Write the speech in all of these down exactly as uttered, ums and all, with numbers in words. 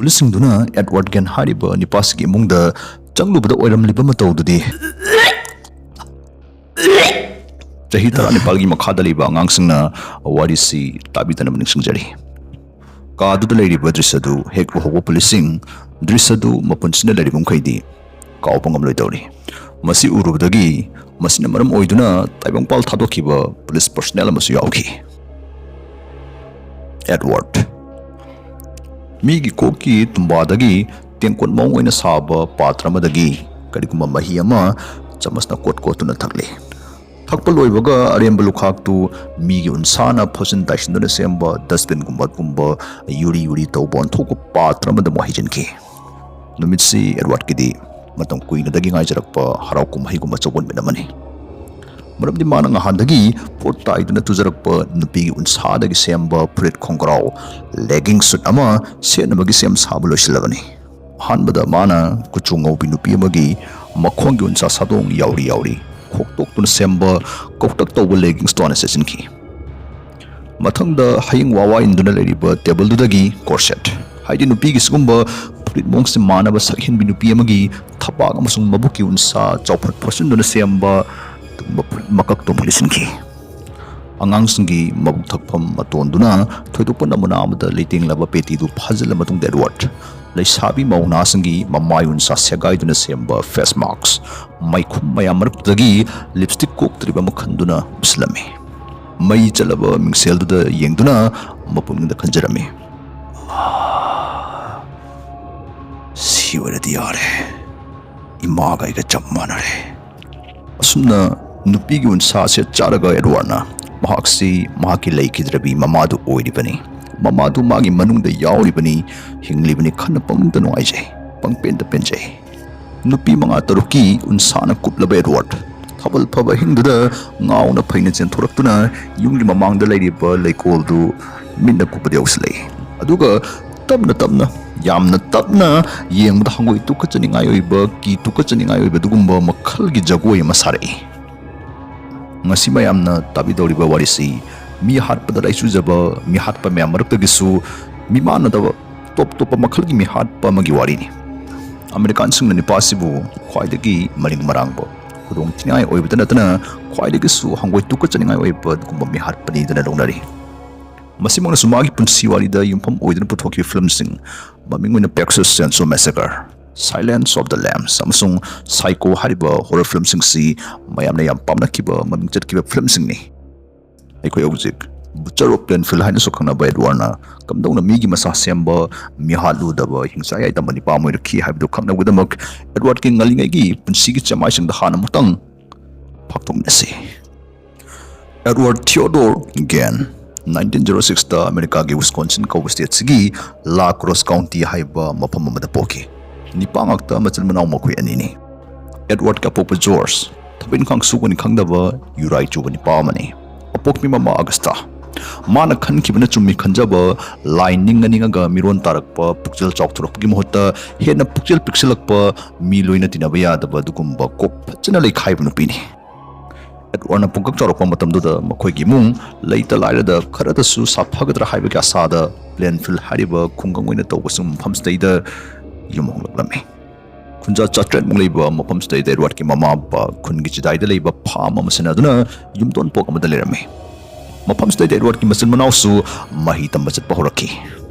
ꯄꯨꯂꯤꯁꯁꯤꯡꯗꯨꯅ Edward ꯒꯦꯟ ꯍꯥꯏꯔꯤꯕ ꯅꯤꯄꯥꯁꯤꯒꯤ ꯏꯃꯨꯡꯗ ꯆꯪꯂꯨꯕꯗ ꯑꯣꯏꯔꯝꯂꯤꯕ ꯃꯇꯧꯗꯨꯗꯤ ꯆꯍꯤ ꯇꯔꯥꯅꯤꯄꯥꯜꯒꯤ ꯃꯈꯥꯗ ꯂꯩꯕ ꯑꯉꯥꯡꯁꯤꯡꯅ ꯋꯥꯔꯤꯁꯤ ꯇꯥꯕꯤꯗꯅꯕ ꯅꯤꯡꯁꯤꯡꯖꯔꯤ꯫ ꯀꯥꯗꯨꯗ ꯂꯩꯔꯤꯕ ꯗ꯭ꯔꯤꯁ ꯑꯗꯨ ꯍꯦꯛ ꯎꯍꯧꯕ ꯄꯨꯂꯤꯁꯁꯤꯡ ꯗ꯭ꯔꯤꯁ ꯑꯗꯨ ꯃꯄꯨꯟꯁꯤꯅ ꯂꯩꯔꯤꯕ ꯃꯈꯩꯗꯤ ꯀꯥꯎꯕ ꯉꯝꯂꯣꯏꯗꯧꯔꯤ꯫ ꯃꯁꯤ ꯎꯔꯨꯕꯗꯒꯤ ꯃꯁꯤꯅ ꯃꯔꯝ ꯑꯣꯏꯗꯨꯅ ꯇꯥꯏꯕꯪꯄꯥꯜ ꯊꯥꯗꯣꯛꯈꯤꯕ ꯄꯨꯂꯤꯁ ꯄꯔꯁꯣꯅꯦꯜ ꯑꯃꯁꯨ ꯌꯥꯎꯈꯤ꯫ ꯑꯦꯗꯋꯥꯔꯗ꯫ ꯃꯤꯒꯤ ꯀꯣꯛꯀꯤ ꯇꯨꯝꯕꯥꯗꯒꯤ ꯇꯦꯡꯀꯣꯠ ꯃꯑꯣꯡ ꯑꯣꯏꯅ ꯁꯥꯕ ꯄꯥꯇ꯭ꯔ ꯑꯃꯗꯒꯤ ꯀꯔꯤꯒꯨꯝꯕ ꯃꯍꯤ ꯑꯃ ꯆꯃꯁꯅ ꯀꯣꯠ ꯀꯣꯠꯇꯨꯅ ꯊꯛꯂꯤ꯫ ꯊꯛꯄ ꯂꯣꯏꯕꯒ ꯑꯔꯦꯝꯕ ꯂꯨꯈꯥꯛꯇꯨ ꯃꯤꯒꯤ ꯎꯟꯁꯥꯅ ꯐꯣꯠꯆꯤꯟ ꯇꯥꯏꯁꯤꯟꯗꯨꯅ ꯁꯦꯝꯕ ꯗꯁꯕꯤꯟꯒꯨꯝꯕꯒꯨꯝꯕ ꯌꯨꯔꯤ ꯌꯨꯔꯤ ꯇꯧꯕ ꯑꯣꯟꯊꯣꯛꯄ ꯄꯥꯇ꯭ꯔ ꯑꯃꯗ ꯑꯃꯨꯛ ꯍꯩꯖꯤꯟꯈꯤ꯫ ꯅꯨꯃꯤꯠꯁꯤ ꯑꯦꯗꯋꯥꯔꯗꯀꯤꯗꯤ ꯃꯇꯝ ꯀꯨꯏꯅꯗꯒꯤ ꯉꯥꯏꯖꯔꯛꯄ ꯍꯔꯥꯎ ꯀꯨꯝꯍꯩꯒꯨꯝꯕ ꯑꯆꯧꯕ ꯅꯨꯃꯤꯠ ꯑꯃꯅꯤ꯫ ꯃꯔꯝꯗꯤ ꯃꯥꯅ ꯉꯍꯥꯟꯗꯒꯤ ꯄꯣꯠ ꯇꯥꯏꯗꯨꯅ ꯇꯨꯖꯔꯛꯄ ꯅꯨꯄꯤꯒꯤ ꯎꯟꯁꯥꯗꯒꯤ ꯁꯦꯝꯕ ꯐꯨꯔꯤꯠ ꯈꯣꯡꯒ꯭ꯔꯥꯎ, ꯂꯦꯒꯤꯡ ꯁꯨꯠ ꯑꯃ ꯁꯦꯠꯅꯕꯒꯤ ꯁꯦꯝ ꯁꯥꯕ ꯂꯣꯏꯁꯤꯜꯂꯕꯅꯤ꯫ ꯑꯍꯥꯟꯕꯗ ꯃꯥꯅ ꯀꯨꯆꯨ ꯉꯧꯕꯤ ꯅꯨꯄꯤ ꯑꯃꯒꯤ ꯃꯈꯣꯡꯒꯤ ꯎꯟꯁꯥ ꯁꯥꯗꯣꯡ ꯌꯥꯎꯔꯤ ꯌꯥꯎꯔꯤ ꯈꯣꯛꯇꯣꯛꯇꯨꯅ ꯁꯦꯝꯕ ꯀꯧꯇꯛ ꯇꯧꯕ ꯂꯦꯒꯤꯡꯁꯇꯣ ꯍꯥꯟꯅ ꯁꯦꯠꯆꯤꯟꯈꯤ꯫ ꯃꯊꯪꯗ ꯍꯌꯤꯡ ꯋꯥꯋꯥ ꯏꯟꯗꯨꯅ ꯂꯩꯔꯤꯕ ꯇꯦꯕꯜꯗꯨꯗꯒꯤ ꯀꯣꯔꯁꯦꯠ, ꯍꯥꯏꯗꯤ ꯅꯨꯄꯤꯒꯤ ꯁꯤꯒꯨꯝꯕ ꯐꯨꯔꯤꯠ ꯃꯑꯣꯡꯁꯦ ꯃꯥꯟꯅꯕ ꯁꯛꯍꯦꯟꯕꯤ ꯅꯨꯄꯤ ꯑꯃꯒꯤ ꯊꯕꯥꯛ ꯑꯃꯁꯨꯡ ꯃꯕꯨꯛꯀꯤ ꯎꯟꯁꯥ ꯆꯥꯎꯐꯠ ꯐꯣꯠꯆꯤꯟꯗꯨꯅ ꯁꯦꯝꯕ ꯑꯗꯨꯒꯨꯝꯕ ꯐꯨꯔꯤꯠ ꯃꯀꯛꯇꯨ ꯑꯃꯨꯛ ꯂꯤꯠꯁꯤꯟꯈꯤ꯫ ꯑꯉꯥꯡꯁꯤꯡꯒꯤ ꯃꯕꯨꯛ ꯊꯛꯐꯝ ꯃꯇꯣꯟꯗꯨꯅ ꯊꯣꯏꯗꯣꯛꯄ ꯅꯃꯨꯅꯥ ꯑꯃꯗ ꯂꯩꯇꯦꯡꯂꯕ ꯄꯦꯇꯤꯗꯨ ꯐꯥꯖꯤꯜꯂ ꯃꯇꯨꯡꯗ ꯑꯦꯗꯋꯥꯔꯗ ꯂꯩꯁꯥꯕꯤ ꯃꯧ ꯅꯍꯥꯁꯤꯡꯒꯤ ꯃꯃꯥꯏ ꯎꯟꯁꯥ ꯁꯦꯒꯥꯏꯗꯨꯅ ꯁꯦꯝꯕ ꯐꯦꯁ ꯃꯥꯛꯁ, ꯃꯩꯈꯨꯝ ꯃꯌꯥꯝ ꯃꯔꯛꯇꯨꯗꯒꯤ ꯂꯤꯞꯁꯇꯤꯛ ꯀꯣꯛꯇ꯭ꯔꯤꯕ ꯑꯃ ꯈꯟꯗꯨꯅ ꯎꯞꯁꯤꯜꯂꯝꯃꯤ꯫ ꯃꯩ ꯆꯠꯂꯕ ꯃꯤꯡꯁꯦꯜꯗꯨꯗ ꯌꯦꯡꯗꯨꯅ ꯃꯄꯨꯛꯅꯤꯡꯗ ꯈꯟꯖꯔꯝꯃꯤ, "ꯁꯤ ꯑꯣꯏꯔꯗꯤ ꯌꯥꯔꯦ꯫ ꯏꯃꯥꯒ ꯑꯩꯒ ꯆꯞ ꯃꯥꯟꯅꯔꯦ"꯫ ꯑꯁꯨꯝꯅ ꯅꯨꯄꯤꯒꯤ ꯎꯟꯁꯥ ꯁꯦꯠ ꯆꯥꯔꯒ ꯑꯦꯗꯋꯥꯔꯗꯅ ꯃꯍꯥꯛꯁꯤ ꯃꯍꯥꯛꯀꯤ ꯂꯩꯈꯤꯗ꯭ꯔꯕꯤ ꯃꯃꯥꯗꯨ ꯑꯣꯏꯔꯤꯕꯅꯤ꯫ ꯃꯃꯥꯗꯨ ꯃꯥꯒꯤ ꯃꯅꯨꯡꯗ ꯌꯥꯎꯔꯤꯕꯅꯤ, ꯍꯤꯡꯂꯤꯕꯅꯤ ꯈꯟꯅ ꯄꯪꯅꯨꯡꯗ ꯅꯨꯡꯉꯥꯏꯖꯩ, ꯄꯪꯄꯦꯟꯗ ꯄꯦꯟꯖꯩ꯫ ꯅꯨꯄꯤ ꯃꯉꯥ ꯇꯔꯨꯛꯀꯤ ꯎꯟꯁꯥꯅ ꯀꯨꯞꯂꯕ ꯑꯦꯗꯋꯥꯔꯗ ꯊꯥꯕꯜ ꯐꯕ ꯑꯍꯤꯡꯗꯨꯗ ꯉꯥꯎꯅ ꯐꯩꯅ ꯆꯦꯟꯊꯣꯔꯛꯇꯨꯅ ꯌꯨꯝꯒꯤ ꯃꯃꯥꯡꯗ ꯂꯩꯔꯤꯕ ꯂꯩꯀꯣꯜꯗꯨ ꯃꯤꯠꯅ ꯀꯨꯞꯄꯗ ꯌꯧꯁꯤꯜꯂꯛꯏ꯫ ꯑꯗꯨꯒ ꯇꯞꯅ ꯇꯞꯅ, ꯌꯥꯝꯅ ꯇꯞꯅ, ꯌꯦꯡꯕꯗ ꯍꯪꯒꯣꯏ ꯇꯨꯀꯠꯆꯅꯤꯡꯉꯥꯏ ꯑꯣꯏꯕ, ꯀꯤ ꯇꯨꯀꯠꯆꯅꯤꯡꯉꯥꯏ ꯑꯣꯏꯕ ꯑꯗꯨꯒꯨꯝꯕ ꯃꯈꯜꯒꯤ ꯖꯒꯣꯏ ꯑꯃ ꯁꯥꯔꯛꯏ꯫ ꯉꯁꯤ ꯃꯌꯥꯝꯅ ꯇꯥꯕꯤꯗꯧꯔꯤꯕ ꯋꯥꯔꯤꯁꯤ ꯃꯤ ꯍꯥꯠꯄꯗ ꯂꯥꯏꯆꯨꯖꯕ ꯃꯤ ꯍꯥꯠꯄ ꯃꯌꯥꯝ ꯃꯔꯛꯇꯒꯤꯁꯨ ꯃꯤꯃꯥꯟꯅꯗꯕ ꯇꯣꯞ ꯇꯣꯞꯄ ꯃꯈꯜꯒꯤ ꯃꯤꯍꯥꯠꯄ ꯑꯃꯒꯤ ꯋꯥꯔꯤꯅꯤ꯫ ꯑꯃꯦꯔꯤꯀꯥꯟꯁꯤꯡꯅ ꯅꯤꯄꯥꯁꯤꯕꯨ ꯈ꯭ꯋꯥꯏꯗꯒꯤ ꯃꯅꯤꯡ ꯃꯔꯥꯡꯕ, ꯈꯨꯗꯣꯡ ꯊꯤꯅꯤꯡꯉꯥꯏ ꯑꯣꯏꯕꯇ ꯅꯠꯇꯅ ꯈ꯭ꯋꯥꯏꯗꯒꯤꯁꯨ ꯍꯪꯒꯣꯏ ꯇꯨꯀꯠꯆꯅꯤꯡꯉꯥꯏ ꯑꯣꯏꯕ ꯑꯗꯨꯒꯨꯝꯕ ꯃꯤꯍꯥꯠꯄꯅꯤꯗꯅ ꯂꯧꯅꯔꯤ꯫ ꯃꯁꯤꯃꯛꯅꯁꯨ ꯃꯥꯒꯤ ꯄꯨꯟꯁꯤ ꯋꯥꯔꯤꯗ ꯌꯨꯝꯐꯝ ꯑꯣꯏꯗꯨꯅ ꯄꯨꯊꯣꯛꯈꯤꯕ ꯐꯤꯂꯝꯁꯤꯡ, ꯃꯃꯤꯡ ꯑꯣꯏꯅ Texas Chainsaw Massacre, Silence of the Lambs ꯑꯃꯁꯨꯡ Psycho ꯍꯥꯏꯔꯤꯕ ꯍꯣꯔꯔ ꯐꯤꯂꯝꯁꯤꯡꯁꯤ ꯃꯌꯥꯝꯅ ꯌꯥꯝ ꯄꯥꯝꯅꯈꯤꯕ ꯃꯃꯤꯡ ꯆꯠꯈꯤꯕ ꯐꯤꯂꯝꯁꯤꯡꯅꯤ꯫ ꯑꯩꯈꯣꯏ ꯍꯧꯖꯤꯛ Butcher of Plainfield ꯍꯥꯏꯅꯁꯨ ꯈꯪꯅꯕ ꯑꯦꯗꯋꯥꯔꯗꯅ ꯀꯝꯗꯧꯅ ꯃꯤꯒꯤ ꯃꯁꯥ ꯁꯦꯝꯕ, ꯃꯤꯍꯥꯠꯂꯨꯗꯕ, ꯍꯤꯡꯆꯥ ꯌꯥꯏꯇꯝꯕ ꯅꯤꯄꯥ ꯑꯃ ꯑꯣꯏꯔꯛꯈꯤ ꯍꯥꯏꯕꯗꯨ ꯈꯪꯅꯕꯒꯤꯗꯃꯛ ꯑꯦꯗꯋꯥꯔꯗꯀꯤ ꯉꯜꯂꯤꯉꯩꯒꯤ ꯄꯨꯟꯁꯤꯒꯤ ꯆꯦꯃꯥꯏꯁꯤꯡꯗ ꯍꯥꯟꯅ ꯑꯃꯨꯛꯇꯪ ꯐꯥꯛꯇꯣꯛꯃꯤꯟꯅꯁꯤ꯫ ꯑꯦꯗꯋꯥꯔꯗ ꯊꯤꯑꯣꯗꯣꯔ ꯒꯦꯟ, ꯅꯥꯏꯟꯇꯤꯟ ꯖꯦꯔꯣ ꯁꯤꯛꯁꯇ ꯑꯃꯦꯔꯤꯀꯥꯒꯤ ꯋꯤꯁꯀꯣꯟꯁꯤꯟ ꯀꯧꯕ ꯁ꯭ꯇꯦꯠꯁꯤꯒꯤ ꯂꯥ ꯀ꯭ꯔꯣꯁ ꯀꯥꯎꯟꯇꯤ ꯍꯥꯏꯕ ꯃꯐꯝ ꯑꯃꯗ ꯄꯣꯛꯈꯤ꯫ ꯅꯤꯄꯥ ꯉꯥꯛꯇ, ꯃꯆꯤꯟ ꯃꯅꯥꯎ ꯃꯈꯣꯏ ꯑꯅꯤꯅꯤ꯫ ꯑꯦꯗꯋꯥꯔꯗꯀꯤ ꯑꯄꯣꯛꯄ ꯖꯣꯔꯖ, ꯊꯕꯛ ꯏꯪꯈꯥꯡ ꯁꯨꯒꯅꯤ ꯈꯪꯗꯕ, ꯌꯨꯔꯥꯏ ꯆꯨꯕ ꯅꯤꯄꯥ ꯑꯃꯅꯤ꯫ ꯑꯄꯣꯛꯄꯤ ꯃꯃꯥ ꯑꯒꯁꯇꯥ, ꯃꯥꯅ ꯈꯟꯈꯤꯕꯅ ꯆꯨꯝꯃꯤ ꯈꯟꯖꯕ, ꯂꯥꯏ ꯅꯤꯡꯉ ꯅꯤꯡꯉꯒ ꯃꯤꯔꯣꯟ ꯇꯥꯔꯛꯄ, ꯄꯨꯛꯆꯦꯜ ꯆꯥꯎꯊꯣꯔꯛꯄꯒꯤ ꯃꯍꯨꯠꯇ ꯍꯦꯟꯅ ꯄꯨꯛꯆꯦꯜ ꯄꯤꯛꯁꯤꯜꯂꯛꯄ, ꯃꯤ ꯂꯣꯏꯅ ꯇꯤꯟꯅꯕ ꯌꯥꯗꯕ ꯑꯗꯨꯒꯨꯝꯕ ꯀꯣꯛ ꯐꯖꯅ ꯂꯩꯈꯥꯏꯕ ꯅꯨꯄꯤꯅꯤ꯫ ꯑꯦꯗꯋꯥꯔꯗꯅ ꯄꯨꯡꯀꯛ ꯆꯥꯎꯔꯛꯄ ꯃꯇꯝꯗꯨꯗ ꯃꯈꯣꯏꯒꯤ ꯏꯃꯨꯡ ꯂꯩꯇ ꯂꯥꯏꯔꯗ ꯈꯔꯗꯁꯨ ꯁꯥꯐꯒꯗ꯭ꯔꯥ ꯍꯥꯏꯕꯒꯤ ꯑꯥꯁꯥꯗ ꯄ꯭ꯂꯦꯟꯐꯤꯜ ꯍꯥꯏꯔꯤꯕ ꯈꯨꯡꯒꯪ ꯑꯣꯏꯅ ꯇꯧꯕꯁꯤꯡ ꯃꯐꯝꯁꯤꯗꯩꯗ ꯌꯨꯝ ꯍꯣꯡꯂꯛꯂꯝꯃꯤ꯫ ꯈꯨꯟꯖꯥ ꯆꯥꯇ꯭ꯔꯦꯠꯃꯨꯛ ꯂꯩꯕ ꯃꯐꯝꯁꯤꯗꯩꯗ ꯑꯦꯗꯋꯥꯔꯗꯀꯤ ꯃꯃꯥ ꯃꯄꯥ ꯈꯨꯟꯒꯤ ꯆꯤꯗꯥꯏꯗ ꯂꯩꯕ ꯐꯥꯝ ꯑꯃ ꯁꯦꯟꯅꯗꯨꯅ ꯌꯨꯝꯊꯣꯡꯄꯣꯛ ꯑꯃꯗ ꯂꯩꯔꯝꯃꯤ꯫ ꯃꯐꯝꯁꯤꯗꯩꯗ ꯑꯦꯗꯋꯥꯔꯗꯀꯤ ꯃꯆꯤꯟ ꯃꯅꯥꯎꯁꯨ ꯃꯍꯩ ꯇꯝꯕ ꯆꯠꯄ ꯍꯧꯔꯛꯈꯤ꯫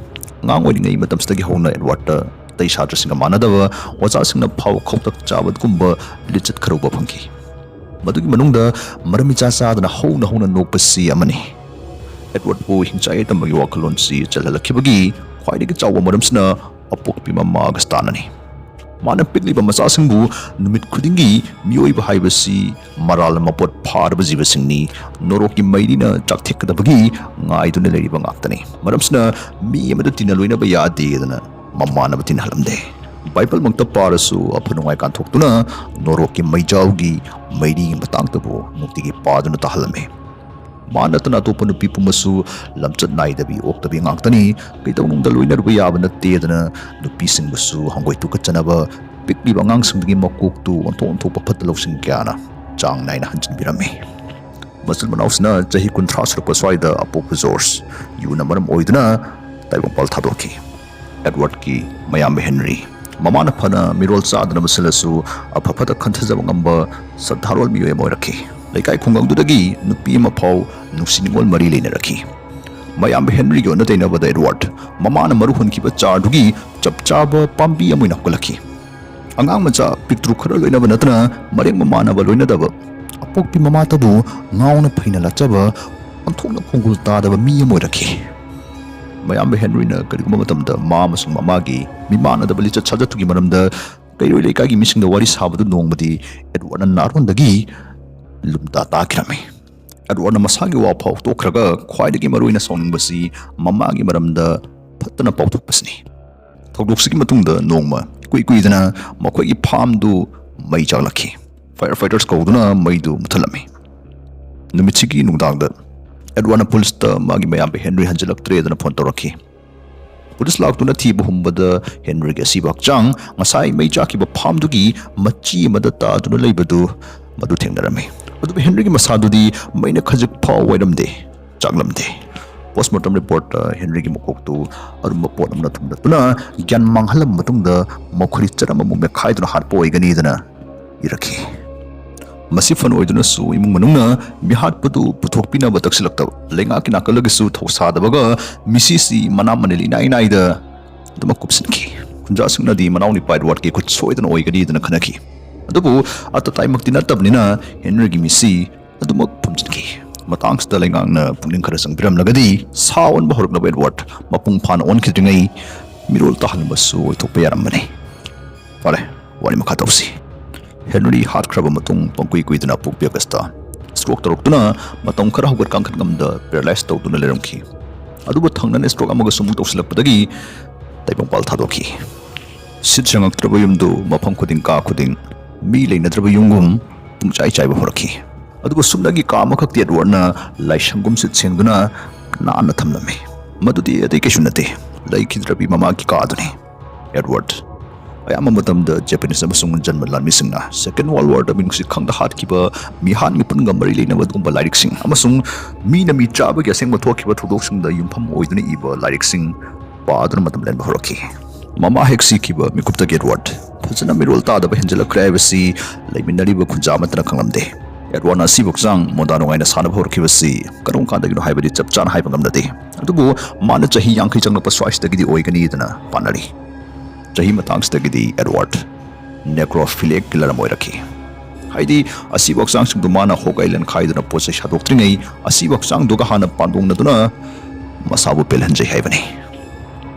ꯑꯉꯥꯡ ꯑꯣꯏꯔꯤꯉꯩ ꯃꯇꯝꯁꯤꯗꯒꯤ ꯍꯧꯅ ꯑꯦꯗꯋꯥꯔꯗꯇ ꯑꯇꯩ ꯁꯥꯇ꯭ꯔꯁꯤꯡꯒ ꯃꯥꯟꯅꯗꯕ ꯑꯣꯖꯥꯁꯤꯡꯅ ꯐꯥꯎ ꯈꯧꯇꯛ ꯆꯥꯕꯒꯨꯝꯕ ꯂꯤꯆꯠ ꯈꯔ ꯎꯕ ꯐꯪꯈꯤ꯫ ꯃꯗꯨꯒꯤ ꯃꯅꯨꯡꯗ ꯃꯔꯝ ꯏꯆꯥ ꯆꯥꯗꯅ ꯍꯧꯅ ꯍꯧꯅ ꯅꯣꯛꯄꯁꯤ ꯑꯃꯅꯤ꯫ ꯑꯦꯗꯋꯥꯔꯗꯄꯨ ꯍꯤꯡꯆꯥꯏ ꯇꯝꯕꯒꯤ ꯋꯥꯈꯜꯂꯣꯟꯁꯤ ꯆꯜꯍꯜꯂꯛꯈꯤꯕꯒꯤ ꯈ꯭ꯋꯥꯏꯗꯒꯤ ꯆꯥꯎꯕ ꯃꯔꯝꯁꯤꯅ ꯑꯄꯣꯛꯄꯤ ꯃꯃꯥ ꯑꯒꯁꯇꯥꯅꯅꯤ꯫ ꯃꯥꯅ ꯄꯤꯛꯂꯤꯕ ꯃꯆꯥꯁꯤꯡꯕꯨ ꯅꯨꯃꯤꯠ ꯈꯨꯗꯤꯡꯒꯤ ꯃꯤꯑꯣꯏꯕ ꯍꯥꯏꯕꯁꯤ ꯃꯔꯥꯜ ꯃꯄꯣꯠ ꯐꯥꯔꯕ ꯖꯤꯕꯁꯤꯡꯅꯤ, ꯅꯣꯔꯣꯛꯀꯤ ꯃꯩꯔꯤꯅ ꯆꯥꯛꯊꯦꯛꯀꯗꯕꯒꯤ ꯉꯥꯏꯗꯨꯅ ꯂꯩꯔꯤꯕ ꯉꯥꯛꯇꯅꯤ꯫ ꯃꯔꯝꯁꯤꯅ ꯃꯤ ꯑꯃꯗ ꯇꯤꯟꯅ ꯂꯣꯏꯅꯕ ꯌꯥꯗꯦꯗꯅ ꯃꯃꯥꯟꯅꯕ ꯇꯤꯟꯅꯍꯜꯂꯝꯗꯦ꯫ ꯕꯥꯏꯕꯜꯃꯛꯇ ꯄꯥꯔꯁꯨ ꯑꯐ ꯅꯨꯡꯉꯥꯏ ꯀꯥꯟꯊꯣꯛꯇꯨꯅ ꯅꯣꯔꯣꯛꯀꯤ ꯃꯩꯖꯥꯎꯒꯤ ꯃꯩꯔꯤꯒꯤ ꯃꯇꯥꯡꯗꯕꯨ ꯅꯨꯡꯇꯤꯒꯤ ꯄꯥꯗꯨꯅ ꯇꯥꯍꯜꯂꯝꯃꯤ꯫ ꯃꯥ ꯅꯠꯇꯅ ꯑꯇꯣꯞꯄ ꯅꯨꯄꯤ ꯄꯨꯝꯕꯁꯨ ꯂꯝꯆꯠ ꯅꯥꯏꯗꯕꯤ ꯑꯣꯛꯇꯕꯤ ꯉꯥꯛꯇꯅꯤ, ꯀꯩꯗꯧꯅꯨꯡꯗ ꯂꯣꯏꯅꯔꯨꯕ ꯌꯥꯕ ꯅꯠꯇꯦꯗꯅ ꯅꯨꯄꯤꯁꯤꯡꯕꯨꯁꯨ ꯍꯪꯒꯣꯏ ꯇꯨꯀꯠꯆꯅꯕ ꯄꯤꯛꯂꯤꯕ ꯑꯉꯥꯡꯁꯤꯡꯗꯒꯤ ꯃꯀꯣꯛꯇꯨ ꯑꯣꯟꯊꯣꯛ ꯑꯣꯟꯊꯣꯛꯄ ꯐꯠꯇ ꯂꯧꯁꯤꯡ ꯀꯌꯥꯅ ꯆꯥꯡ ꯅꯥꯏꯅ ꯍꯟꯖꯤꯟꯕꯤꯔꯝꯃꯤ꯫ ꯃꯆꯤꯟ ꯃꯅꯥꯎꯁꯤꯅ ꯆꯍꯤ ꯀꯨꯟꯊ꯭ꯔꯥ ꯁꯨꯔꯛꯄ ꯁ꯭ꯋꯥꯏꯗ ꯑꯄꯣꯛꯄ ꯖꯣꯔꯖ ꯌꯨꯅ ꯃꯔꯝ ꯑꯣꯏꯗꯨꯅ ꯇꯥꯏꯕꯪꯄꯥꯜ ꯊꯥꯗꯣꯛꯈꯤ꯫ ꯑꯦꯗꯋꯥꯔꯗꯀꯤ ꯃꯌꯥꯝꯕ ꯍꯦꯅꯔꯤ꯫ ꯃꯃꯥꯅ ꯐꯅ ꯃꯤꯔꯣꯜ ꯆꯥꯗꯅ ꯃꯁꯤꯜꯂꯁꯨ, ꯑꯐ ꯐꯠꯇ ꯈꯟꯊꯖꯕ ꯉꯝꯕ ꯁꯗꯥꯔꯣꯜ ꯃꯤꯑꯣꯏ ꯑꯃ ꯑꯣꯏꯔꯛꯈꯤ꯫ ꯂꯩꯀꯥꯏ ꯈꯨꯡꯒꯪꯗꯨꯗꯒꯤ ꯅꯨꯄꯤ ꯑꯃ ꯐꯥꯎ ꯅꯨꯡꯁꯤ ꯅꯨꯡꯉꯣꯜ ꯃꯔꯤ ꯂꯩꯅꯔꯛꯈꯤ꯫ ꯃꯌꯥꯝꯕ ꯍꯦꯅꯔꯤꯒꯤ ꯑꯣꯟꯅ ꯇꯩꯅꯕꯗ, ꯑꯦꯗꯋꯥꯔꯗ ꯃꯃꯥꯅ ꯃꯔꯨ ꯍꯨꯟꯈꯤꯕ ꯆꯥꯔꯗꯨꯒꯤ ꯆꯞ ꯆꯥꯕ ꯄꯥꯝꯕꯤ ꯑꯃ ꯑꯣꯏꯅ ꯍꯧꯒꯠꯂꯛꯈꯤ꯫ ꯑꯉꯥꯡ ꯃꯆꯥ ꯄꯤꯛꯇ꯭ꯔꯨ ꯈꯔ ꯂꯣꯏꯅꯕ ꯅꯠꯇꯅ, ꯃꯔꯦꯡ ꯃꯃꯥꯟꯅꯕ ꯂꯣꯏꯅꯗꯕ, ꯑꯄꯣꯛꯄꯤ ꯃꯃꯥꯇꯕꯨ ꯉꯥꯎꯅ ꯐꯩꯅ ꯂꯥꯠꯆꯕ, ꯑꯣꯟꯊꯣꯛꯅ ꯈꯣꯡꯒꯨꯜ ꯇꯥꯗꯕ ꯃꯤ ꯑꯃ ꯑꯣꯏꯔꯛꯈꯤ꯫ ꯃꯌꯥꯝꯕ ꯍꯦꯅꯔꯤꯅ ꯀꯔꯤꯒꯨꯝꯕ ꯃꯇꯝꯗ ꯃꯥ ꯑꯃꯁꯨꯡ ꯃꯃꯥꯒꯤ ꯃꯤꯃꯥꯟꯅꯗꯕ ꯂꯤꯆꯠ ꯁꯥꯖꯠꯇꯨꯒꯤ ꯃꯔꯝꯗ ꯀꯩꯔꯣꯏ ꯂꯩꯀꯥꯏꯒꯤ ꯃꯤꯁꯤꯡꯗ ꯋꯥꯔꯤ ꯁꯥꯕꯗꯨ ꯅꯣꯡꯃꯗꯤ ꯑꯦꯗꯋꯥꯔꯗꯅ ꯅꯥꯔꯣꯟꯗꯒꯤ ꯂꯨꯝꯇꯥ ꯇꯥꯈꯤꯔꯝꯃꯤ꯫ ꯑꯦꯗꯋꯥꯔꯗꯅ ꯃꯁꯥꯒꯤ ꯋꯥ ꯐꯥꯎ ꯇꯣꯛꯈ꯭ꯔꯒ ꯈ꯭ꯋꯥꯏꯗꯒꯤ ꯃꯔꯨꯑꯣꯏꯅ ꯁꯥꯎꯅꯤꯡꯕꯁꯤ ꯃꯃꯥꯒꯤ ꯃꯔꯝꯗ ꯐꯠꯇꯅ ꯄꯥꯎꯊꯣꯛꯄꯁꯤꯅꯤ꯫ ꯊꯧꯗꯣꯛꯁꯤꯒꯤ ꯃꯇꯨꯡꯗ ꯅꯣꯡꯃ ꯏꯀꯨꯏ ꯀꯨꯏꯗꯅ ꯃꯈꯣꯏꯒꯤ ꯐꯥꯝꯗꯨ ꯃꯩ ꯆꯥꯛꯂꯛꯈꯤ꯫ ꯐꯥꯌꯔ ꯐꯥꯏꯇꯔꯁ ꯀꯧꯗꯨꯅ ꯃꯩꯗꯨ ꯃꯨꯊꯠꯂꯝꯃꯤ꯫ ꯅꯨꯃꯤꯠꯁꯤꯒꯤ ꯅꯨꯡꯗꯥꯡꯗ ꯑꯦꯗꯋꯥꯔꯗꯅ ꯄꯨꯂꯤꯁꯇ ꯃꯥꯒꯤ ꯃꯌꯥꯝꯕ ꯍꯦꯅꯔꯤ ꯍꯟꯖꯤꯜꯂꯛꯇ꯭ꯔꯦꯗꯅ ꯐꯣꯟ ꯇꯧꯔꯛꯈꯤ꯫ ꯄꯨꯂꯤꯁ ꯂꯥꯛꯇꯨꯅ ꯊꯤꯕ ꯍꯨꯝꯕꯗ ꯍꯦꯅꯔꯤꯒꯤ ꯑꯁꯤꯕ ꯍꯛꯆꯥꯡ ꯉꯁꯥꯏ ꯃꯩ ꯆꯥꯛꯈꯤꯕ ꯐꯥꯝꯗꯨꯒꯤ ꯃꯆꯤ ꯑꯃꯗ ꯇꯥꯗꯨꯅ ꯂꯩꯕꯗꯨ ꯃꯗꯨ ꯊꯦꯡꯅꯔꯝꯃꯤ꯫ ꯑꯗꯨꯕꯨ ꯍꯦꯅꯔꯤꯒꯤ ꯃꯁꯥꯗꯨꯗꯤ ꯃꯩꯅ ꯈꯖꯤꯛ ꯐꯥꯎ ꯑꯣꯏꯔꯝꯗꯦ, ꯆꯥꯛꯂꯝꯗꯦ꯫ ꯄꯣꯁꯃꯣꯔꯇꯝ ꯔꯤꯄꯣꯔꯠꯇ ꯍꯦꯅꯔꯤꯒꯤ ꯃꯀꯣꯛꯇꯨ ꯑꯔꯨꯝꯕ ꯄꯣꯠ ꯑꯃꯅ ꯊꯨꯝꯗꯠꯇꯨꯅ ꯒ꯭ꯌꯥꯟ ꯃꯥꯡꯍꯜꯂꯕ ꯃꯇꯨꯡꯗ ꯃꯈꯣꯏ ꯆꯔꯝ ꯑꯃꯨꯛ ꯃꯦꯠꯈꯥꯏꯗꯨꯅ ꯍꯥꯠꯄ ꯑꯣꯏꯒꯅꯤꯗꯅ ꯏꯔꯛꯈꯤ꯫ ꯃꯁꯤ ꯐꯅ ꯑꯣꯏꯗꯨꯅꯁꯨ ꯏꯃꯨꯡ ꯃꯅꯨꯡꯅ ꯃꯤꯍꯥꯠꯄꯗꯨ ꯄꯨꯊꯣꯛꯄꯤꯅꯕ ꯇꯛꯁꯤꯜꯂꯛꯇꯕ, ꯂꯩꯉꯥꯛꯀꯤ ꯅꯥꯀꯜꯗꯒꯤꯁꯨ ꯊꯧꯁꯥꯗꯕꯒ ꯃꯤꯁꯤꯁꯤ ꯃꯅꯥ ꯃꯅꯤꯜ ꯏꯅꯥꯏ ꯅꯥꯏꯗ ꯑꯗꯨꯃꯛ ꯀꯨꯞꯁꯤꯟꯈꯤ꯫ ꯈꯨꯟꯖꯥꯁꯤꯡꯅꯗꯤ ꯃꯅꯥꯎ ꯅꯨꯄꯥ ꯑꯦꯗꯋꯥꯔꯗꯀꯤ ꯈꯨꯠ ꯁꯣꯏꯗꯅ ꯑꯣꯏꯒꯅꯤꯗꯅ ꯈꯟꯅꯈꯤ꯫ ꯑꯗꯨꯕꯨ ꯑꯇꯇꯥꯏꯃꯛꯇꯤ ꯅꯠꯇꯕꯅꯤꯅ ꯍꯦꯅꯔꯤꯒꯤ ꯃꯤꯁꯤ ꯑꯗꯨꯃꯛ ꯐꯨꯝꯖꯤꯟꯈꯤ꯫ ꯃꯇꯥꯡꯁꯤꯗ ꯂꯩꯉꯥꯛꯅ ꯄꯨꯛꯅꯤꯡ ꯈꯔ ꯆꯪꯕꯤꯔꯝꯂꯒꯗꯤ ꯁꯥ ꯑꯣꯟꯕ ꯍꯧꯔꯛꯂꯕ ꯑꯦꯗꯋꯥꯔꯗ ꯃꯄꯨꯡ ꯐꯥꯅ ꯑꯣꯟꯈꯤꯗ꯭ꯔꯤꯉꯩ ꯃꯤꯔꯣꯜ ꯇꯥꯍꯟꯕꯁꯨ ꯑꯣꯏꯊꯣꯛꯄ ꯌꯥꯔꯝꯕꯅꯤ꯫ ꯐꯔꯦ, ꯋꯥꯔꯤ ꯃꯈꯥ ꯇꯧꯁꯤ꯫ ꯍꯦꯅꯔꯤ ꯍꯥꯠꯈ꯭ꯔꯕ ꯃꯇꯨꯡ ꯄꯪꯀꯨꯏ ꯀꯨꯏꯗꯅ ꯑꯄꯣꯛꯄꯤ ꯑꯒꯁꯇ ꯁ꯭ꯇ꯭ꯔꯣꯛ ꯇꯧꯔꯛꯇꯨꯅ ꯃꯇꯝ ꯈꯔ ꯍꯧꯒꯠ ꯀꯥꯡꯈꯠ ꯉꯝꯗ ꯄꯦꯔꯥꯂꯥꯏꯁ ꯇꯧꯗꯨꯅ ꯂꯩꯔꯝꯈꯤ꯫ ꯑꯗꯨꯕꯨ ꯊꯪꯅꯅ ꯁ꯭ꯇ꯭ꯔꯣꯛ ꯑꯃꯒꯁꯨ ꯑꯃꯨꯛ ꯇꯧꯁꯤꯜꯂꯛꯄꯗꯒꯤ ꯇꯥꯏꯕꯪꯄꯥꯜ ꯊꯥꯗꯣꯛꯈꯤ꯫ ꯁꯤꯠ ꯁꯦꯡꯉꯛꯇ꯭ꯔꯕ ꯌꯨꯝꯗꯨ ꯃꯐꯝ ꯈꯨꯗꯤꯡ ꯀꯥ ꯈꯨꯗꯤꯡ ꯃꯤ ꯂꯩꯅꯗ꯭ꯔꯕ ꯌꯨꯝꯒꯨꯝ ꯄꯨꯡꯆꯥꯏ ꯆꯥꯏꯕ ꯍꯧꯔꯛꯈꯤ꯫ ꯑꯗꯨꯕꯨ ꯁꯨꯞꯅꯒꯤ ꯀꯥ ꯑꯃꯈꯛꯇꯤ ꯑꯦꯗꯋꯥꯔꯗꯅ ꯂꯥꯏꯁꯪꯒꯨꯝ ꯁꯤꯠ ꯁꯦꯡꯗꯨꯅ ꯅꯥꯟꯅ ꯊꯝꯂꯝꯃꯤ꯫ ꯃꯗꯨꯗꯤ ꯑꯇꯩ ꯀꯩꯁꯨ ꯅꯠꯇꯦ, ꯂꯩꯈꯤꯗ꯭ꯔꯕꯤ ꯃꯃꯥꯒꯤ ꯀꯥ ꯑꯗꯨꯅꯤ꯫ ꯑꯦꯗꯋꯥꯔꯗ ꯑꯌꯥꯝꯕ ꯃꯇꯝꯗ ꯖꯄꯥꯅꯤꯁ ꯑꯃꯁꯨꯡ ꯖꯔꯃꯟ ꯂꯥꯟꯃꯤꯁꯤꯡꯅ ꯁꯦꯀꯦꯟ ꯋꯥꯔꯜ ꯋꯥꯔꯗ ꯃꯤꯅꯨꯡꯁꯤ ꯈꯪꯗ ꯍꯥꯠꯈꯤꯕ ꯃꯤꯍꯥꯠ ꯃꯤꯄꯨꯟꯒ ꯃꯔꯤ ꯂꯩꯅꯕ ꯑꯗꯨꯒꯨꯝꯕ ꯂꯥꯏꯔꯤꯛꯁꯤꯡ ꯑꯃꯁꯨꯡ ꯃꯤꯅ ꯃꯤ ꯆꯥꯕꯒꯤ ꯑꯁꯦꯡꯕ ꯊꯣꯛꯈꯤꯕ ꯊꯧꯗꯣꯛꯁꯤꯡꯗ ꯌꯨꯝꯐꯝ ꯑꯣꯏꯗꯨꯅ ꯏꯕ ꯂꯥꯏꯔꯤꯛꯁꯤꯡ ꯄꯥꯗꯨꯅ ꯃꯇꯝ ꯂꯦꯟꯕ ꯍꯧꯔꯛꯈꯤ꯫ ꯃꯃꯥ ꯍꯦꯛ ꯁꯤꯈꯤꯕ ꯃꯤꯀꯨꯞꯇꯒꯤ ꯑꯦꯗꯋꯥꯔꯗ ꯐꯖꯅ ꯃꯤꯔꯣꯜ ꯇꯥꯗꯕ ꯍꯦꯟꯖꯜꯂꯛꯈ꯭ꯔꯦ ꯍꯥꯏꯕꯁꯤ ꯂꯩꯃꯤꯟꯅꯔꯤꯕ ꯈꯨꯟꯖꯥ ꯑꯃꯠꯇꯅ ꯈꯪꯂꯝꯗꯦ꯫ ꯑꯦꯗꯋꯥꯔꯗꯅ ꯑꯁꯤꯕ ꯍꯛꯆꯥꯡ ꯃꯣꯟꯗꯥ ꯅꯨꯡꯉꯥꯏꯅ ꯁꯥꯟꯅꯕ ꯍꯧꯔꯛꯈꯤꯕꯁꯤ ꯀꯔꯝ ꯀꯥꯟꯗꯒꯤꯅꯣ ꯍꯥꯏꯕꯗꯤ ꯆꯞ ꯆꯥꯅ ꯍꯥꯏꯕ ꯉꯝꯅꯗꯦ꯫ ꯑꯗꯨꯕꯨ ꯃꯥꯅ ꯆꯍꯤ ꯌꯥꯡꯈꯩ ꯆꯪꯂꯛꯄ ꯁ꯭ꯋꯥꯏꯁꯤꯗꯒꯤꯗꯤ ꯑꯣꯏꯒꯅꯤꯗꯅ ꯄꯥꯅꯔꯤ꯫ ꯆꯍꯤ ꯃꯇꯥꯡꯁꯤꯗꯒꯤꯗꯤ ꯑꯦꯗꯋꯥꯔꯗ ꯅꯦꯀ꯭ꯔꯣꯐꯤꯂꯤꯛ ꯀꯤꯂꯔ ꯑꯃ ꯑꯣꯏꯔꯛꯈꯤ꯫ ꯍꯥꯏꯗꯤ, ꯑꯁꯤꯕ ꯍꯛꯆꯥꯡꯁꯤꯡꯗꯨ ꯃꯥꯅ ꯍꯣꯒꯥꯏ ꯂꯟꯈꯥꯏꯗꯨꯅ ꯄꯣꯠ ꯆꯩ ꯁꯥꯗꯣꯛꯇ꯭ꯔꯤꯉꯩ, ꯑꯁꯤꯕ ꯍꯛꯆꯥꯡꯗꯨꯒ ꯍꯥꯟꯅ ꯄꯥꯟꯗꯣꯡꯅꯗꯨꯅ ꯃꯁꯥꯕꯨ ꯄꯦꯜꯍꯟꯖꯩ ꯍꯥꯏꯕꯅꯤ꯫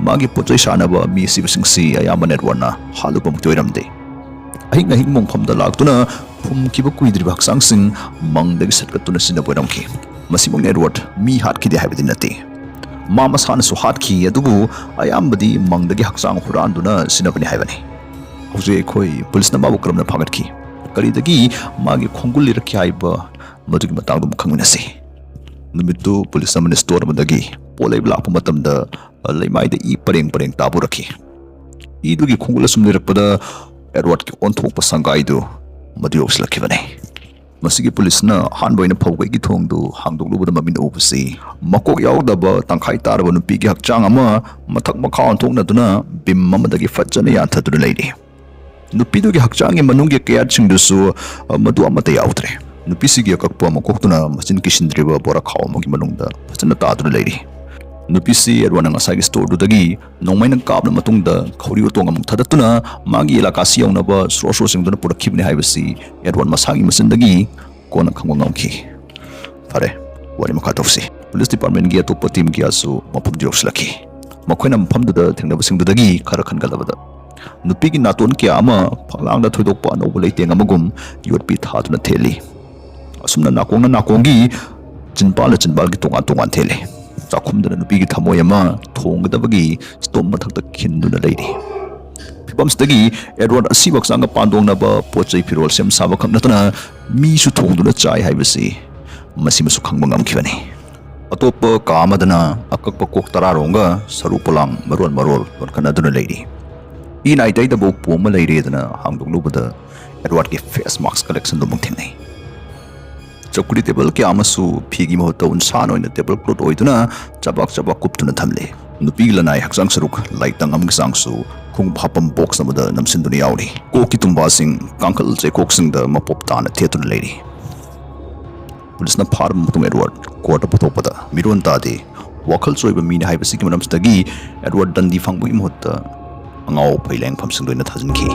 ꯃꯥꯒꯤ ꯄꯣꯠ ꯆꯩ ꯁꯥꯅꯕ ꯃꯤ ꯑꯁꯤꯕꯁꯤꯡꯁꯤ ꯑꯌꯥꯝꯕꯅ ꯑꯦꯗꯋꯥꯔꯗꯅ ꯍꯥꯠꯂꯨꯕꯃꯛꯇꯤ ꯑꯣꯏꯔꯝꯗꯦ꯫ ꯑꯍꯤꯡ ꯑꯍꯤꯡ ꯃꯣꯡꯐꯝꯗ ꯂꯥꯛꯇꯨꯅ ꯐꯨꯝꯈꯤꯕ ꯀꯨꯏꯗ꯭ꯔꯤꯕ ꯍꯛꯆꯥꯡꯁꯤꯡ ꯃꯪꯗꯒꯤ ꯁꯠꯀꯠꯇꯨꯅ ꯁꯤꯖꯤꯟꯅꯕ ꯑꯣꯏꯔꯝꯈꯤ꯫ ꯃꯁꯤꯃꯛꯅ ꯑꯦꯗꯋꯥꯔꯗ ꯃꯤ ꯍꯥꯠꯈꯤꯗꯦ ꯍꯥꯏꯕꯗꯤ ꯅꯠꯇꯦ꯫ ꯃꯥ ꯃꯁꯥꯅꯁꯨ ꯍꯥꯠꯈꯤ, ꯑꯗꯨꯕꯨ ꯑꯌꯥꯝꯕꯗꯤ ꯃꯪꯗꯒꯤ ꯍꯛꯆꯥꯡ ꯍꯨꯔꯥꯟꯗꯨꯅ ꯁꯤꯖꯤꯟꯅꯕꯅꯤ ꯍꯥꯏꯕꯅꯤ꯫ ꯍꯧꯖꯤꯛ ꯑꯩꯈꯣꯏ ꯄꯨꯂꯤꯁꯅ ꯃꯥꯕꯨ ꯀꯔꯝꯅ ꯐꯥꯒꯠꯈꯤ, ꯀꯔꯤꯗꯒꯤ ꯃꯥꯒꯤ ꯈꯣꯡꯒꯨꯜ ꯂꯤꯔꯛꯈꯤ ꯍꯥꯏꯕ ꯃꯗꯨꯒꯤ ꯃꯇꯥꯡꯗꯨ ꯑꯃꯨꯛ ꯈꯪꯃꯤꯟꯅꯁꯤ꯫ ꯅꯨꯃꯤꯠꯇꯨ ꯄꯨꯂꯤꯁ ꯑꯃꯅ ꯁ꯭ꯇꯣꯔ ꯑꯃꯗꯒꯤ ꯄꯣꯠ ꯂꯩꯕ ꯂꯥꯛꯄ ꯃꯇꯝꯗ, ꯂꯩꯃꯥꯏꯗ ꯏ ꯄꯔꯦꯡ ꯄꯔꯦꯡ ꯇꯥꯕ ꯎꯔꯛꯈꯤ꯫ ꯏꯗꯨꯒꯤ ꯈꯣꯡꯒꯨꯜ ꯑꯁꯨꯝ ꯂꯤꯔꯛꯄꯗ ꯑꯦꯗꯋꯥꯔꯗꯀꯤ ꯑꯣꯟꯊꯣꯛꯄ ꯁꯪꯒꯥꯏꯗꯨ ꯃꯗꯨ ꯌꯧꯁꯤꯜꯂꯛꯈꯤꯕꯅꯤ꯫ ꯃꯁꯤꯒꯤ ꯄꯨꯂꯤꯁꯅ ꯑꯍꯥꯟꯕ ꯑꯣꯏꯅ ꯐꯧꯒꯩꯒꯤ ꯊꯣꯡꯗꯨ ꯍꯥꯡꯗꯣꯛꯂꯨꯕꯗ ꯃꯃꯤꯠꯅ ꯎꯕꯁꯤ ꯃꯀꯣꯛ ꯌꯥꯎꯗꯕ ꯇꯪꯈꯥꯏ ꯇꯥꯔꯕ ꯅꯨꯄꯤꯒꯤ ꯍꯛꯆꯥꯡ ꯑꯃ ꯃꯊꯛ ꯃꯈꯥ ꯑꯣꯟꯊꯣꯛꯅꯗꯨꯅ ꯕꯤꯝ ꯑꯃꯗꯒꯤ ꯐꯖꯅ ꯌꯥꯟꯊꯗꯨꯅ ꯂꯩꯔꯤ꯫ ꯅꯨꯄꯤꯗꯨꯒꯤ ꯍꯛꯆꯥꯡꯒꯤ ꯃꯅꯨꯡꯒꯤ ꯀꯌꯥꯠꯁꯤꯡꯗꯨꯁꯨ, ꯑ, ꯃꯗꯨ ꯑꯃꯠꯇ ꯌꯥꯎꯗ꯭ꯔꯦ꯫ ꯅꯨꯄꯤꯁꯤꯒꯤ ꯑꯀꯛꯄ ꯃꯀꯣꯛꯇꯨꯅ ꯃꯆꯤꯟ ꯀꯤꯁꯤꯟꯗ꯭ꯔꯤꯕ ꯕꯣꯔꯥꯈꯥꯎ ꯑꯃꯒꯤ ꯃꯅꯨꯡꯗ ꯐꯖꯅ ꯇꯥꯗꯨꯅ ꯂꯩꯔꯤ꯫ ꯅꯨꯄꯤꯁꯤ ꯑꯦꯗꯋꯥꯔꯗꯅ ꯉꯁꯥꯏꯒꯤ ꯁ꯭ꯇꯣꯔꯗꯨꯗꯒꯤ ꯅꯣꯡꯃꯩꯅ ꯀꯥꯞꯂ ꯃꯇꯨꯡꯗ ꯈꯧꯔꯤ ꯎꯇꯣꯡ ꯑꯃꯨꯛ ꯊꯥꯗꯠꯇꯨꯅ ꯃꯥꯒꯤ ꯏꯂꯥꯀꯥꯁꯤ ꯌꯧꯅꯕ ꯁꯣꯔ ꯁꯣꯔꯁꯤꯡꯗꯨꯅ ꯄꯨꯔꯛꯈꯤꯕꯅꯤ ꯍꯥꯏꯕꯁꯤ ꯑꯦꯗꯋꯥꯔꯗ ꯃꯁꯥꯒꯤ ꯃꯆꯤꯟꯗꯒꯤ ꯀꯣꯟꯅ ꯈꯪꯕ ꯉꯝꯈꯤ꯫ ꯐꯔꯦ, ꯋꯥꯔꯤ ꯃꯈꯥ ꯇꯧꯁꯤ꯫ ꯄꯨꯂꯤꯁ ꯗꯤꯄꯥꯔꯠꯃꯦꯟꯒꯤ ꯑꯇꯣꯞꯄ ꯇꯤꯝ ꯀꯌꯥꯁꯨ ꯃꯐꯝꯗꯨ ꯌꯧꯁꯤꯜꯂꯛꯈꯤ꯫ ꯃꯈꯣꯏꯅ ꯃꯐꯝꯗꯨꯗ ꯊꯦꯡꯅꯕꯁꯤꯡꯗꯨꯗꯒꯤ ꯈꯔ ꯈꯟꯒꯠꯂꯕꯗ, ꯅꯨꯄꯤꯒꯤ ꯅꯥꯇꯣꯟ ꯀꯌꯥ ꯑꯃ ꯐꯛꯂꯥꯡꯗ ꯊꯣꯏꯗꯣꯛꯄ ꯑꯅꯧꯕ ꯂꯩꯇꯦꯡ ꯑꯃꯒꯨꯝ ꯌꯣꯠꯄꯤ ꯊꯥꯗꯨꯅ ꯊꯦꯠꯂꯤ꯫ ꯑꯁꯨꯝꯅ ꯅꯥꯀꯣꯡꯅ ꯅꯥꯀꯣꯡꯒꯤ, ꯆꯤꯟꯄꯥꯜꯅ ꯆꯤꯟꯄꯥꯜꯒꯤ ꯇꯣꯉꯥꯟ ꯇꯣꯉꯥꯟ ꯊꯦꯠꯂꯤ꯫ ꯆꯥꯛꯈꯨꯝꯗꯅ ꯅꯨꯄꯤꯒꯤ ꯊꯃꯣꯏ ꯑꯃ ꯊꯣꯡꯒꯗꯕꯒꯤ ꯁ꯭ꯇꯣꯞ ꯃꯊꯛꯇ ꯈꯤꯟꯗꯨꯅ ꯂꯩꯔꯤ꯫ ꯐꯤꯕꯝꯁꯤꯗꯒꯤ ꯑꯦꯗꯋꯥꯔꯗ ꯑꯁꯤꯕ ꯍꯛꯆꯥꯡꯒ ꯄꯥꯟꯗꯣꯡꯅꯕ ꯄꯣꯠ ꯆꯩ ꯐꯤꯔꯣꯜ ꯁꯦꯝ ꯁꯥꯕ ꯈꯛ ꯅꯠꯇꯅ ꯃꯤꯁꯨ ꯊꯣꯡꯗꯨꯅ ꯆꯥꯏ ꯍꯥꯏꯕꯁꯤ ꯃꯁꯤꯃꯁꯨ ꯈꯪꯕ ꯉꯝꯈꯤꯕꯅꯤ꯫ ꯑꯇꯣꯞꯄ ꯀꯥ ꯑꯃꯗꯅ ꯑꯀꯛꯄ ꯀꯣꯛ ꯇꯔꯥꯔꯣꯝꯒ ꯁꯔꯨ ꯄꯣꯂꯥꯡ ꯃꯔꯣꯜ ꯃꯔꯣꯜ ꯂꯣꯟꯈꯠꯅꯗꯨꯅ ꯂꯩꯔꯤ꯫ ꯏ ꯅꯥꯏ ꯇꯩꯗꯕ ꯎꯄꯨ ꯑꯃ ꯂꯩꯔꯦꯗꯅ ꯍꯥꯡꯗꯣꯛꯂꯨꯕꯗ ꯑꯦꯗꯋꯥꯔꯗꯀꯤ ꯐꯦꯁ ꯃꯥꯛꯁ ꯀꯂꯦꯛꯁꯟꯗꯨ ꯑꯃꯨꯛ ꯊꯦꯡꯅꯩ꯫ ꯆꯧꯀ꯭ꯔꯤ ꯇꯦꯕꯜ ꯀꯌꯥ ꯑꯃꯁꯨ ꯐꯤꯒꯤ ꯃꯍꯨꯠꯇ ꯎꯟꯁꯥꯅ ꯑꯣꯏꯅ ꯇꯦꯕꯜ ꯀ꯭ꯂꯣꯠ ꯑꯣꯏꯗꯨꯅ ꯆꯕꯥꯛ ꯆꯕꯥꯛ ꯀꯨꯞꯇꯨꯅ ꯊꯝꯂꯤ꯫ ꯅꯨꯄꯤꯒꯤ ꯂꯅꯥꯏ ꯍꯛꯆꯥꯡ ꯁꯔꯨꯛ ꯂꯥꯏꯇꯪ ꯑꯃꯒꯤ ꯆꯥꯡꯁꯨ ꯈꯣꯡꯎꯞ ꯍꯥꯞꯐꯝ ꯕꯣꯛꯁ ꯑꯃꯗ ꯅꯝꯁꯤꯟꯗꯨꯅ ꯌꯥꯎꯔꯤ꯫ ꯀꯣꯛꯀꯤ ꯇꯨꯝꯕꯥꯁꯤꯡ ꯀꯥꯡꯈꯜ ꯆꯩꯀꯣꯛꯁꯤꯡꯗ ꯃꯄꯣꯞ ꯇꯥꯅ ꯊꯦꯠꯇꯨꯅ ꯂꯩꯔꯤ꯫ ꯄꯨꯂꯤꯁꯅ ꯐꯥꯔꯕ ꯃꯇꯨꯡ ꯑꯦꯗꯋꯥꯔꯗ ꯀꯣꯔꯠꯇ ꯄꯨꯊꯣꯛꯄꯗ ꯃꯤꯔꯣꯟ ꯇꯥꯗꯦ꯫ ꯋꯥꯈꯜ ꯆꯣꯏꯕ ꯃꯤꯅꯤ ꯍꯥꯏꯕꯁꯤꯒꯤ ꯃꯔꯝꯁꯤꯗꯒꯤ ꯑꯦꯗꯋꯥꯔꯗ ꯗꯟꯗꯤ ꯐꯪꯕꯒꯤ ꯃꯍꯨꯠꯇ ꯑꯉꯥꯎ ꯑꯐꯩ ꯂꯥꯏꯌꯦꯡꯐꯝꯁꯤꯡꯗ ꯑꯣꯏꯅ ꯊꯥꯖꯤꯟꯈꯤ꯫